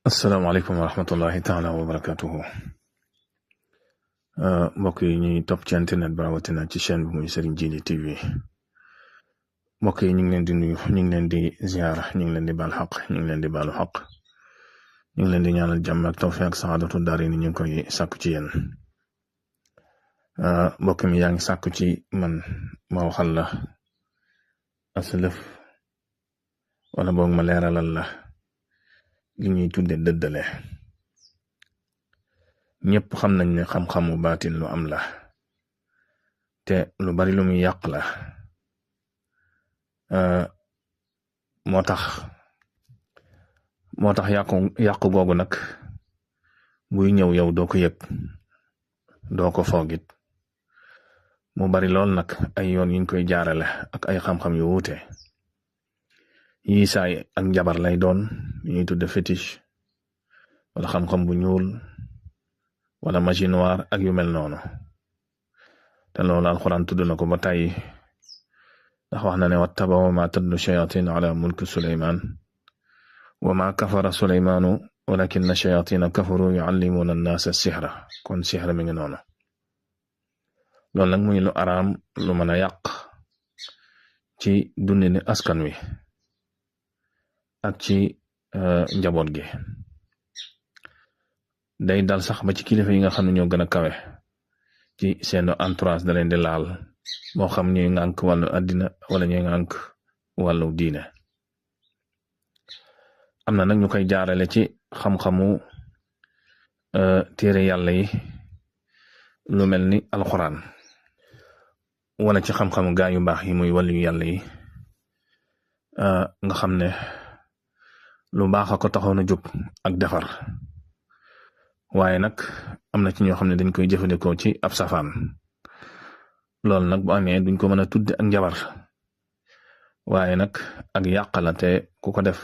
asalaamaaleykum wa rahmatullahi taala wa barakatuhu mbokk yi ñuy topp ci internet bi rawatina ci chaîne bi muy Serigne Djily TV mbokk yi ñu ngi leen di nuyu ñu ngi leen di ziar ñu ngi leen di baal xaq ñu ngi leen di baalu xaq ñu ngi leen di ñaanal jàmm ak tawfiq ak saadatu daari ni ñu ngi koy sàkku ci yéen mbokk mi yaa ngi sàkku ci man ma waxal la asalëf wala boog ma leeralal la li ñuy tudde dëddale. ñëpp xam nañ ne xam-xamu baatin lu am la te lu bari lu muy yàq la moo tax yàqu googu nag buy ñëw yow doo ko yëg doo ko foogit mu bari lool nag ay yoon yiñ koy jaarale ak ay xam-xam yu wuute yi saay ak njabar lay doon ñuy tudde fétiche wala xam-xam bu ñuul wala magie noire ak yu mel noonu te loolu alxuraan tudd na ko ba tàyyi ndax wax na ne wattabaw ma tatlu shayatin ala mulki suleyman wa ma kafara suleymaanu walakinna shayatina kafaru yuallimuna annaasa sihra kon sihra mi ngi noonu loolu nag muy lu araam lu mën a yàq ci dundini askan wi ak ci njaboot gi day dal sax ba ci kilifa yi nga xam ne ñoo gën a kawe ci seen entourage da leen di laal moo xam ñuy ngànk wàllu àddina wala ñuy ngànk wàllu diine am na nag ñu koy jaarale ci xam-xamu téere yàlla yi lu mel ni alxuraan wala ci xam-xamu gaa yu baax yi muy wàllu yàlla yi nga xam ne lu baax a ko taxoon a jóg ak defar waaye nag am na ci ñoo xam ne dañ koy jëfandikoo ci ab safaan loolu nag bu amee duñ ko mën a tudde ak njabar waaye nag ak yàq la te ku ko def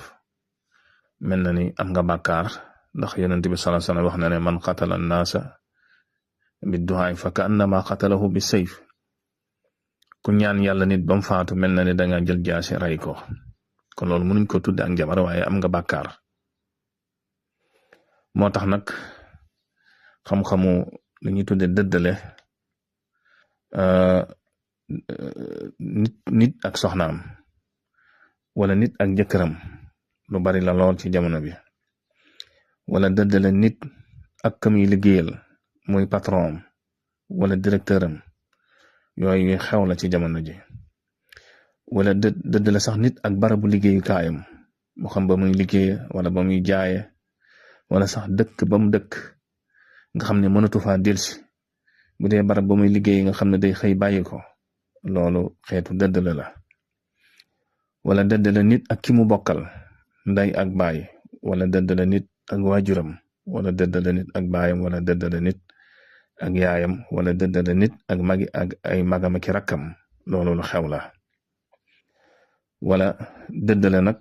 mel na ni am nga bàkkaar ndax yonent bi sallallahu alayhi wasallam wax na ne man qatala an-naasa bid-du'aa fa ka'annama qatalahu bis-sayf ku ñaan yàlla nit ba mu faatu mel na ni danga jël jaasi ray ko kon loolu mënuñ ko tudde ak njabar waaye am nga bàkkaar moo tax nag xam-xamu li ñuy tudde dëddale nit ak soxnaam wala nit ak jëkkëram lu bari la lool ci jamono bi wala dëddale nit ak kam yi liggéeyal muy patron wala directeur am yooyu xew la ci jamono ji wala dëddale sax nit ak barabu liggéeyukaayam mu xam ba muy liggéeye wala ba muy jaaye wala sax dëkk ba mu dëkk nga xam ne mënatu faa delsi bu dee barab ba muy liggéey nga xam ne day xëy bàyyi ko loolu xeetu dëddale la wala dëddale nit ak ki mu bokkal nday ak baay wala dëddale nit ak waajuram wala dëddale nit ak baayam wala dëddale nit ak yaayam wala dëddale nit ak magi ak ay magam ak rakkam loolu lu xew la wala dëddale nag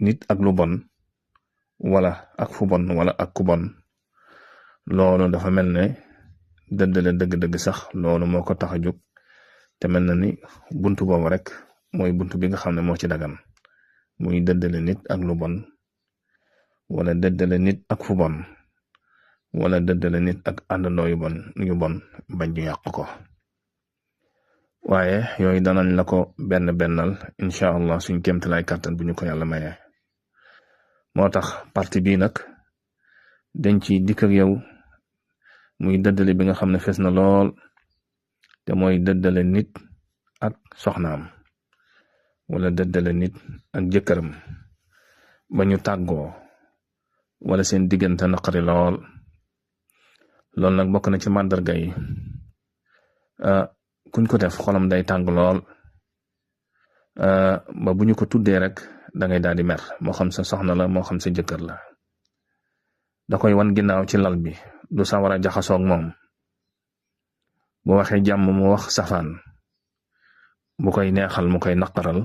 nit ak lu bon wala ak fu bon wala ak ku bon loolu dafa mel ne dëddale dëgg-dëgg sax loolu moo ko tax a jóg te mel na ni buntu boobu rek mooy buntu bi nga xam ne moo ci dagan muy dëddale nit ak lu bon wala dëddale nit ak fu bon wala dëddale nit ak àndandoo yu bon bañ ñu yàq ko waaye yooyu danañ la ko bennal incha allah suñ kéemtalaay kàttan bu ñu ko yàlla mayee moo tax parti bii nag dañ ci dikk ak yow muy dëddale bi nga xam ne fees na lool te mooy dëddale nit ak soxnaam wala dëddale nit ak jëkkëram ba ñu tàggoo wala seen diggante naqari lool loolu nag bokk na ci màndarga yi kuñ ko def xolam day tàng lool ba bu ñu ko tuddee rek dangay daal di mer moo xam sa soxna la moo xam sa jëkkër la da koy wan ginnaaw ci lal bi du sawar a jaxasoog moom bu waxee jàmm mu wax safaan bu koy neexal mu koy naqaral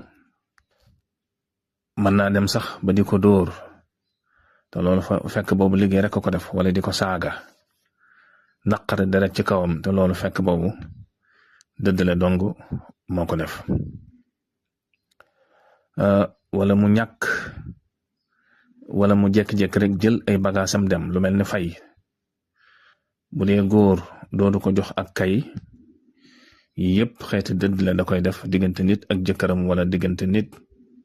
mën naa dem sax ba di ko dóor te loolu fekk boobu liggéey rek ko def wala di ko saaga naqari deret ci kawam te loolu fekk boobu dëddale dong moo ko def wala mu ñàkk wala mu jekk-jekk rek jël ay bagaasam dem lu mel ni fay bu dee góor doodu ko jox ak kay yépp xeeti dëdd la da koy def diggante nit ak jëkkëram wala diggante nit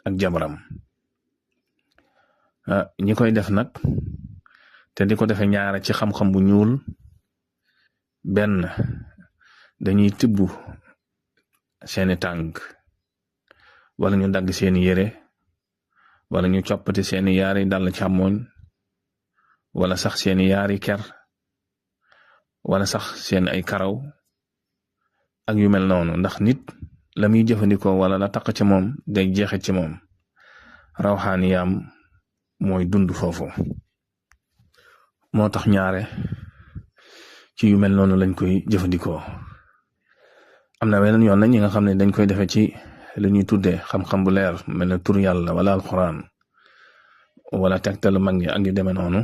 ak jabaram ñi koy def nag te di ko defe ñaara ci xam-xam bu ñuul benn dañuy tibb seeni tànk wala ñu dagg seeni yére wala ñu coppati seeni yaari dàll càmmooñ wala sax seeni yaari ker wala sax seen ay karaw ak yu mel noonu ndax nit la muy jëfandikoo wala la taq ci moom day jeexit ci moom rawxaaniyaam mooy dund foofu moo tax ñaare ci yu mel noonu lañ koy jëfandikoo am na weneen yoon na ñi nga xam ne dañ koy defe ci li ñuy tuddee xam-xam bu leer mel ne tur yàlla wala alxuraan wala tegtal mag ñi ak yu demee noonu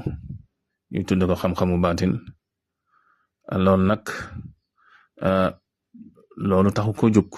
ñu tudde ko xam-xamu baatin loolu nag loolu taxu ko jóg